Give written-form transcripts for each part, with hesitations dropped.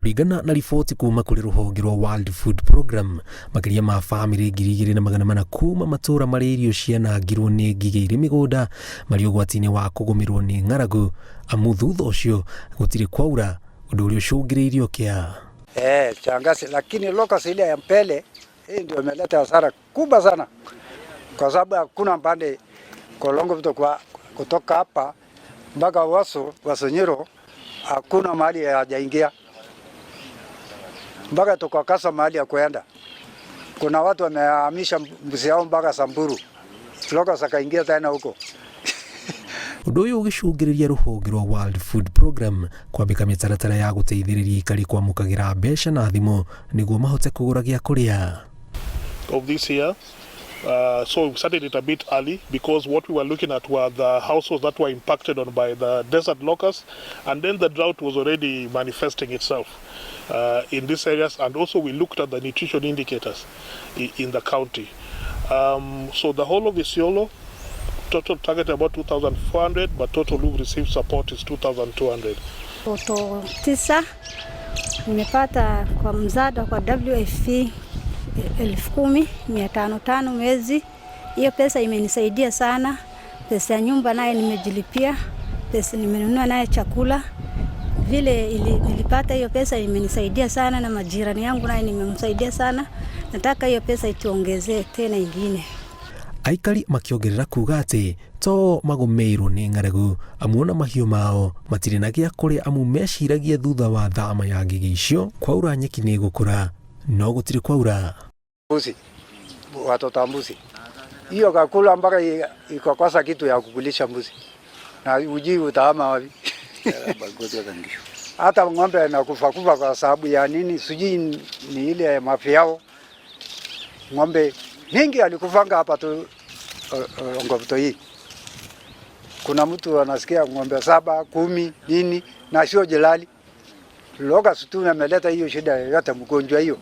Kũringana na riboti kuma kũrĩ rũhonge rwa World Food Program, makĩria ma bamĩrĩ 2400 kuma matũũra marĩa irio cianangirwo nĩ ngigĩ irĩ mĩgũnda marĩ ũgwati-inĩ wa kũgũmĩrwo nĩ ng'aragu amu thutha ũcio gũtirĩ kwaura, ũndũ ũrĩa ũcũngĩrĩirie ũkĩa. Eh, kiangazi, lakini locust ile ya mbele hii ndio imeleta hasara kubwa sana, kwa sababu hakuna pande Kolongo kwa kutoka hapa mpaka Waso Wasonyiro hakuna mahali hajaingia mpaka tukakosa mahali ya kuenda. Kuna watu wamehamisha mbuzi yao mpaka Samburu, locust akaingia tena huko. Ũndũ ũyũ ũgĩcũngĩrĩria rũhonge rwa World Food Program kwambĩka mĩtaratara ya gũteithĩrĩria aikari kwamũkagĩra mbeca na thimũ nĩguo mahote kũgũra gĩa kũrĩa. Of this year. So we started it a bit early because what we were looking at were the households that were impacted on by the desert locusts, and then the drought was already manifesting itself in these areas, and also we looked at the nutrition indicators in the county. So the whole of Isiolo, total target about 2,400, but total who received support is 2,200. Watoto tisa nimepata kwa msaada kwa WFP 10,505 mwezi. Hiyo pesa imenisaidia sana. Pesa ya nyumba naye nimejilipia, pesa nimenunua naye chakula. Vile nilipata hiyo pesa imenisaidia sana, na majirani yangu naye nimemsaidia sana. Nataka hiyo pesa ituongezee tena ingine. Aikari makĩongerera kuga atĩ to magũmĩirwo nĩ ng'aragu amu ona mahiũ mao matirĩ na gĩa kũrĩa amu meciragia thutha wa thama ya ngigĩ icio kwaura nyeki nĩ ĩgũkũra no gũtirĩ kwaura. Mbuzi, watoto wa mbuzi hiyo kakula mpaka ikakosa kitu ya kukulisha mbuzi, na ujui utahama wapi. Hata ng'ombe inakufa kufa kwa sababu ya nini? Sijui ni ile mafi yao. Ng'ombe mingi alikufanga hapa tu Ongofuto hii. Kuna mtu anasikia ng'ombe saba 10 nini, na sio jirani. Locust tu ameleta hiyo shida yote, mgonjwa hiyo.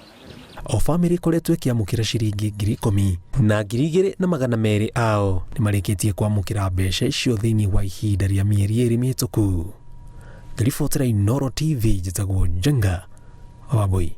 O bamĩrĩ ĩkoretwo ĩkĩamũkĩra ciringi 10,000 na 2,200 ao nĩ marĩkĩtie kwamũkĩra mbeca icio thĩinĩ wa ihinda rĩa mĩeri 2 mĩhĩtũku. Ngĩribotera Inooro TV, njĩtagwo Njenga Wambui.